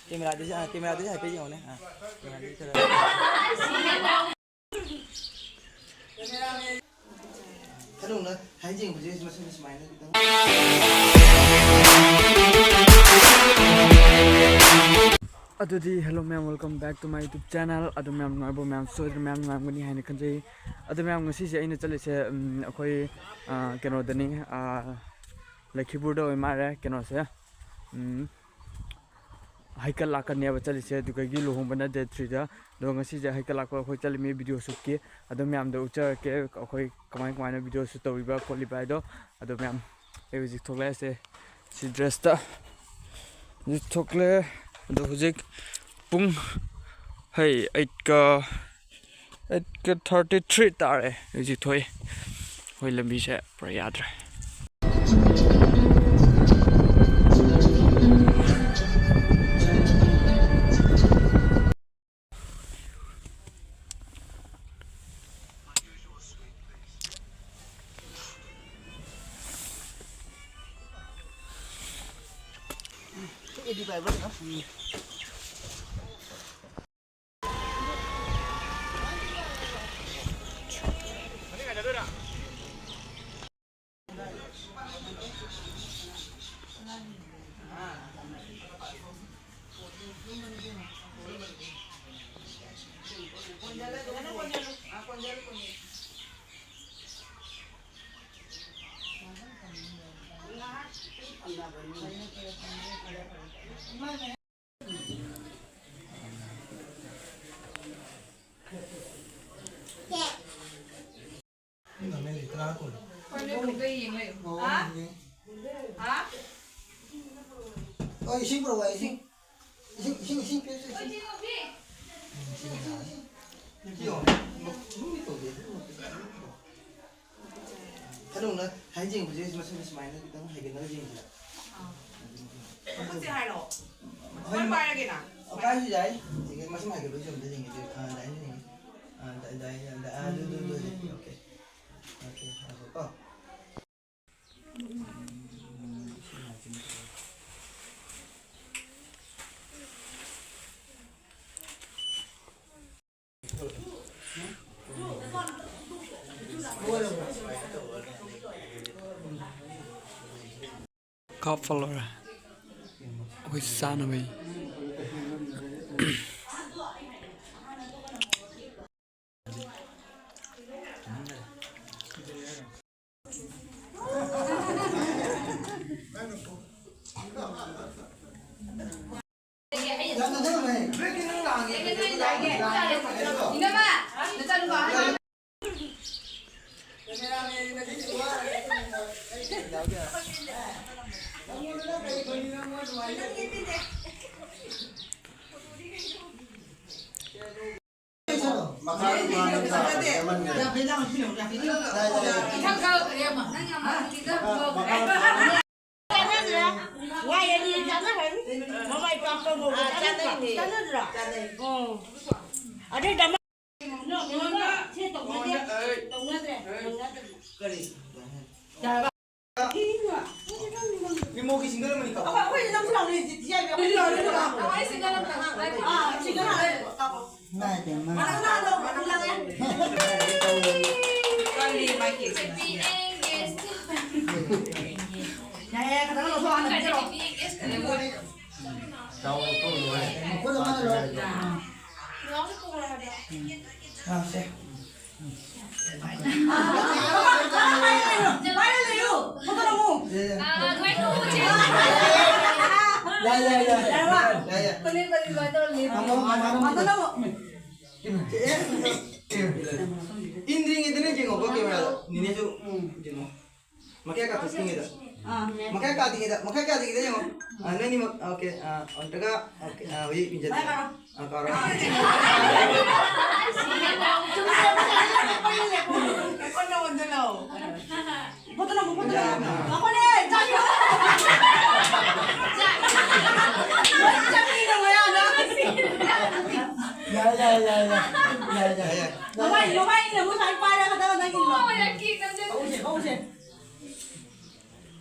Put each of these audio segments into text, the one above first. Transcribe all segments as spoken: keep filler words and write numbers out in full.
ꯀꯦꯃꯦꯔꯥꯗꯁꯨ, ꯑꯥ, ꯀꯦꯃꯦꯔꯥꯗꯁꯨ ꯍꯥꯏꯐꯦꯠ ꯌꯦꯡꯉꯨꯅꯦ꯫ ꯑꯥ, ꯀꯦꯃꯦꯔꯥꯗꯁꯨ ꯈꯔ꯫ ꯈꯅꯧꯅ ꯍꯥꯏꯖꯦꯡꯕꯁꯦ ꯃꯁꯤꯡ ꯁꯨꯃꯥꯏꯅ ꯈꯤꯇꯪ꯫ ꯑꯗꯨꯗꯤ hello ꯃꯌꯥꯝ, welcome back to my YouTube channel꯫ ꯑꯗꯨ ꯃꯌꯥꯝ ꯅꯨꯡꯉꯥꯏꯕ, ꯃꯌꯥꯝ ꯁꯣꯏꯗꯅ ꯃꯌꯥꯝ ꯅꯨꯡꯉꯥꯏꯔꯝꯒꯅꯤ ꯍꯥꯏꯅ ꯈꯟꯖꯩ꯫ ꯑꯗꯨ ꯃꯌꯥꯝ, ꯉꯁꯤꯁꯦ ꯑꯩꯅ ꯆꯠꯂꯤꯁꯦ, ꯎꯝ, ꯑꯩꯈꯣꯏ, ꯑꯥ, ꯀꯩꯅꯣꯗꯅꯤ, ꯑꯥ, ꯂꯩꯈꯤꯕꯨꯔꯗ ꯑꯣꯏ ꯃꯥꯜꯂꯦ ꯀꯩꯅꯣꯁꯦ꯫ ꯎꯝ, ꯍꯩꯀꯠ ꯂꯥꯛꯀꯅꯦꯕ ꯆꯠꯂꯤꯁꯦ, ꯑꯗꯨꯗꯒꯤ ꯂꯨꯍꯣꯡꯕꯅ date three ꯗ꯫ ꯑꯗꯣ ꯉꯁꯤꯁꯦ ꯍꯩꯀꯠ ꯂꯥꯛꯄ ꯑꯩꯈꯣꯏ ꯆꯠꯂꯤꯃꯤ video shoot ꯀꯤ꯫ ꯑꯗꯣ ꯃꯌꯥꯝꯗ ꯎꯠꯆꯔꯛꯀꯦ ꯑꯩꯈꯣꯏ ꯀꯃꯥꯏ ꯀꯃꯥꯏꯅ video shoot ꯇꯧꯔꯤꯕ ꯈꯣꯠꯂꯤꯕ ꯍꯥꯏꯗꯣ꯫ ꯑꯗꯣ ꯃꯌꯥꯝ, ꯑꯩ ꯍꯧꯖꯤꯛ ꯊꯣꯛꯂꯛꯑꯁꯦ ꯁꯤ dress ꯇ꯫ ꯍꯧꯖꯤꯛ ꯊꯣꯛꯂꯛꯑꯦ꯫ ꯑꯗꯣ ꯍꯧꯖꯤꯛ ꯄꯨꯡ, ꯍꯩ, eight ꯀ eight ꯀ thirty three ꯇꯥꯔꯦ ꯍꯧꯖꯤꯛ ꯊꯣꯛꯏ꯫ ꯑꯩꯈꯣꯏ ꯂꯝꯕꯤꯁꯦ ꯄꯨꯔꯥ ꯌꯥꯗ꯭ꯔꯦ꯫ ꯍꯣꯏ, ꯏꯁꯤꯡ ꯄꯨꯔꯛꯑꯣ, ꯏꯁꯤꯡ꯫ ꯏꯁꯤꯡ, ꯏꯁꯤꯡ, ꯏꯁꯤꯡ ꯄꯤꯔꯁꯤ, ꯏꯁꯤꯡ꯫ ꯏꯁꯤꯡ, ꯏꯁꯤꯡ, ꯏꯁꯤꯡ꯫ ꯏꯁꯤꯡ ꯌꯥꯎꯔꯝꯃꯦ꯫ ꯃꯈꯨꯝꯗꯤ ꯇꯧꯗꯦ, ꯑꯗꯨ ꯃꯈꯨꯝꯗꯤ ꯇꯧꯗꯦ꯫ ꯈꯅꯧꯅ ꯍꯥꯏꯖꯦꯡꯕꯁꯦ ꯃꯁꯤꯡ ꯁꯨꯃꯥꯏꯅ ꯈꯤꯇꯪ ꯍꯥꯏꯒꯠꯅꯔ ꯌꯦꯡꯁꯤꯔꯥ? ꯃꯈꯨꯠꯁꯦ ꯍꯥꯏꯔꯣ? ꯍꯣꯏ, ꯁꯨꯃꯥꯏꯅ ꯄꯥꯏꯔꯒꯦꯅ? ꯑꯣ, ꯄꯥꯏꯔꯁꯨ ꯌꯥꯏ꯫ ꯁꯤꯒ ꯃꯁꯤꯡ ꯍꯥꯏꯒꯠꯄꯁꯦ ꯑꯝꯇ ꯌꯦꯡꯒꯦ꯫ ꯑꯥ, ꯗꯥꯏꯅ ꯌꯦꯡꯒꯦ꯫ ꯑꯥ, ꯗꯥꯏ-, ꯗꯥꯏ-, ꯗꯥꯏ-, ꯑꯥ, ꯑꯗꯨ, ꯑꯗꯨ, ꯑꯗꯨ, ꯑꯗꯨ, ꯑꯣꯀꯦ꯫ ꯑꯣꯀꯦ, ꯉꯥꯏꯈꯣꯀꯣ꯫ ꯎꯝ, ꯁꯤ ꯉꯥꯏꯈꯤꯅꯤ꯫ ꯍꯥꯞꯄ ꯂꯣꯏꯔꯦ꯫ ꯑꯩꯈꯣꯏ ꯆꯥꯅꯕꯩ꯫ ꯆꯥꯟꯅꯗ꯭ꯔꯥ? ꯋꯥꯏ ꯑꯅꯤ ꯆꯥꯟꯅꯈ꯭ꯔꯅꯤ꯫ ꯃꯃꯥꯏ ꯄꯥꯛꯄ ꯃꯣꯔꯣꯛ ꯑꯥ, ꯆꯥꯟꯅꯗ꯭ꯔꯥ? ꯆꯥꯟꯅꯩꯅꯦ꯫ ꯆꯥꯟꯅꯗ꯭ꯔꯥ? ꯆꯥꯟꯅꯩ꯫ ꯑꯣ꯫ ꯑꯗꯩ ꯗꯃꯥ-, ꯁꯤ ꯇꯧꯅꯗꯦ꯫ ꯇꯧꯅꯗ꯭ꯔꯦ꯫ ꯇꯧꯅꯗ꯭ꯔꯦ꯫ ꯀꯔꯤ? ꯃꯤꯃꯣꯒꯤ ꯁꯤꯡꯒꯜ ꯑꯃꯅꯤ ꯀꯥꯄꯣ꯫ ꯑꯩꯈꯣꯏ, ꯑꯩꯈꯣꯏ ꯅꯝꯁꯨ ꯂꯥꯎꯅꯤ, ꯁꯤ ꯌꯥꯏ, ꯑꯩꯈꯣꯏ ꯂꯥꯎꯅꯤ, ꯂꯥꯎꯅꯤ꯫ ꯑꯩ ꯁꯤꯡꯒꯜ ꯑꯃ ꯀꯥꯄꯣ꯫ ꯑꯥ, ꯁꯤꯡꯒꯜ ꯑꯃ ꯀꯥꯄꯣ꯫ ꯏꯃꯥꯏ ꯄꯦꯝꯃ꯫ ꯃꯊꯪꯗ ꯍꯟꯗꯣꯛ, ꯍꯟꯗꯣꯛꯂꯒꯦ꯫ ꯀꯜꯂꯤ, ꯃꯥꯏ ꯀꯦꯛꯁꯤꯅ꯫ ꯌꯥꯏ, ꯌꯥꯏ, ꯈꯇꯪ ꯂꯧꯊꯣꯛ, ꯍꯥꯟꯅ ꯄꯤꯖꯔꯣ꯫ ꯆꯥꯎ, ꯂꯧꯊꯣꯛ, ꯂꯣꯏꯔꯦ꯫ ꯃꯈꯨꯠ ꯑꯃꯅ ꯂꯣꯏꯔꯦ꯫ ꯑꯥ, ꯁꯦ꯫ ꯄꯥꯏꯔ ꯂꯩꯌꯨ꯫ ꯐꯣꯇꯣ ꯅꯝꯃꯨ꯫ ꯌꯥꯏ, ꯌꯥꯏ, ꯌꯥꯏ꯫ ꯌꯥꯔꯕ? ꯌꯥꯏ, ꯌꯥꯏ꯫ ꯅꯝꯃꯣ, ꯅꯝꯃꯣ, ꯅꯝꯃꯣ꯫ ꯐꯣꯇꯣ ꯅꯝꯃꯨ꯫ ꯏꯟꯗ꯭ꯔꯤꯉꯩꯗꯅꯦ ꯌꯦꯡꯉꯣꯀꯣ, ꯀꯦꯃꯦꯔꯥꯗ꯫ ꯅꯦꯅꯦꯁꯨ ꯌꯦꯡꯉꯣ꯫ ꯃꯈꯥ ꯀꯥꯊꯣꯛꯇ꯭ꯔꯤꯉꯩꯗ꯫ ꯑꯥ꯫ ꯃꯈꯥ ꯀꯥꯗ꯭ꯔꯤꯉꯩꯗ, ꯃꯈꯥ ꯀꯥꯗ꯭ꯔꯤꯉꯩꯗ ꯌꯦꯡꯉꯣ꯫ ꯑꯥ, ꯅꯣꯏꯅꯤꯃꯛ, ꯑꯣꯀꯦ, ꯑꯥ, ꯑꯝꯇꯒ, ꯑꯣꯀꯦ, ꯑꯥ, ꯍꯧꯖꯤꯛ ꯃꯤꯡꯆꯠ꯫ ꯚꯥꯏ, ꯀꯥꯔꯣ꯫ ꯑꯥ, ꯀꯥꯔꯣ꯫ ꯀꯣꯟꯅ ꯑꯣꯟꯁꯤꯜꯂꯣ꯫ Photo ꯅꯝꯃꯣ, photo ꯅꯝꯃꯣ꯫ ꯉꯥꯏꯈꯣꯅꯦ, ꯆꯥꯛ ꯌꯣ-, ꯆꯥꯛ ꯌꯣ-, ꯌꯥꯏ, ꯌꯥꯏ, ꯌꯥꯏ, ꯌꯥꯏ꯫ ꯌꯥꯏ, ꯌꯥꯏ, ꯌꯥꯏ꯫ ꯅꯃꯥꯏ, ꯅꯃꯥꯏ ꯏꯜꯂꯝꯃꯨ, ꯁꯨꯃꯥꯏꯅ ꯄꯥꯏꯔꯒ ꯈꯇꯪ ꯈꯇꯪ ꯏꯜꯂꯣ꯫ ꯍꯧꯁꯦ, ꯍꯧꯁꯦ꯫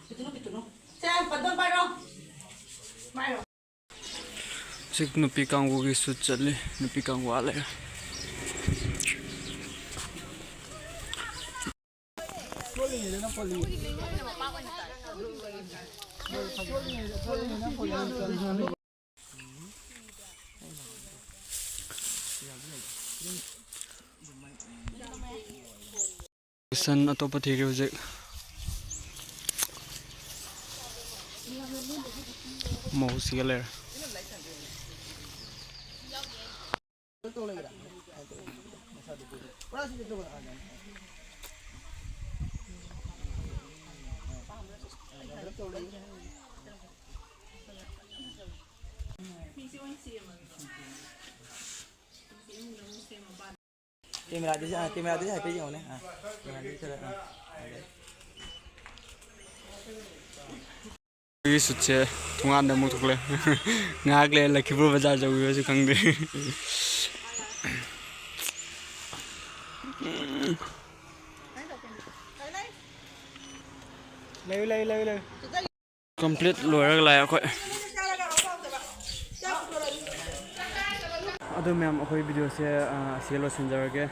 ꯄꯤꯇꯨꯅꯨ, ꯄꯤꯇꯨꯅꯨ꯫ ꯁꯦ, ꯄꯟꯇꯣꯟ ꯄꯥꯏꯔꯣ꯫ ꯄꯥꯏꯔꯣ꯫ ꯍꯧꯖꯤꯛ ꯅꯨꯄꯤ ꯀꯥꯡꯕꯨꯒꯤ ꯁꯨꯠ ꯆꯠꯂꯤ, ꯅꯨꯄꯤ ꯀꯥꯡꯕꯨ ꯑꯥ ꯂꯩꯔꯦ꯫ ꯄꯣꯜꯂꯤꯉꯩꯗꯅ ꯄꯣꯜꯂꯤ꯫ Question ꯑꯇꯣꯞꯄ ꯊꯤꯔꯤ ꯍꯧꯖꯤꯛ꯫ ꯃꯧꯁꯤꯒ ꯂꯩꯔꯦ꯫ ꯀꯦꯃꯦꯔꯥꯗꯨꯁꯨ, ꯑꯥ, ꯀꯦꯃꯦꯔꯥꯗꯨꯁꯨ ꯍꯥꯏꯐꯦꯠ ꯌꯦꯡꯉꯨꯅꯦ꯫ ꯑꯥ, ꯀꯦꯃꯦꯔꯥꯗꯨꯁꯨ ꯈꯔ, ꯑꯥ, ꯑꯗꯩ꯫ ꯑꯩꯒꯤ ꯁꯨꯠꯁꯦ ꯊꯣꯡꯒꯥꯟꯗ ꯑꯃꯨꯛ ꯊꯣꯛꯂꯛꯑꯦ꯫ ꯉꯥꯏꯍꯥꯛ ꯂꯩꯔ ꯂꯈꯤꯄꯨꯔ ꯕꯖꯥꯔ ꯌꯧꯈꯤꯕ꯭ꯔꯁꯨ ꯈꯪꯗꯦ꯫ ꯂꯩꯌꯨ, ꯂꯩꯌꯨ, ꯂꯩꯌꯨ, ꯂꯩꯌꯨ꯫ ꯀꯝꯄ꯭ꯂꯤꯠ ꯂꯣꯏꯔꯒ ꯂꯥꯛꯑꯦ ꯑꯩꯈꯣꯏ꯫ ꯑꯗꯨ ꯃꯌꯥꯝ, ꯑꯩꯈꯣꯏ ꯚꯤꯗꯤꯑꯣꯁꯦ, ꯑ, ꯑꯁꯤꯗ ꯂꯣꯏꯁꯤꯟꯖꯔꯒꯦ꯫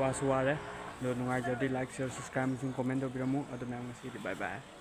ꯋꯥꯁꯨ ꯋꯥꯔꯦ꯫ ꯑꯗꯣ ꯅꯨꯡꯉꯥꯏꯖꯔꯗꯤ like, share, subscribe ꯑꯃꯁꯨꯡ comment ꯇꯧꯕꯤꯔꯝꯃꯨ꯫ ꯑꯗꯨ ꯃꯌꯥꯝ, ꯉꯁꯤꯒꯤꯗꯤ bye bye꯫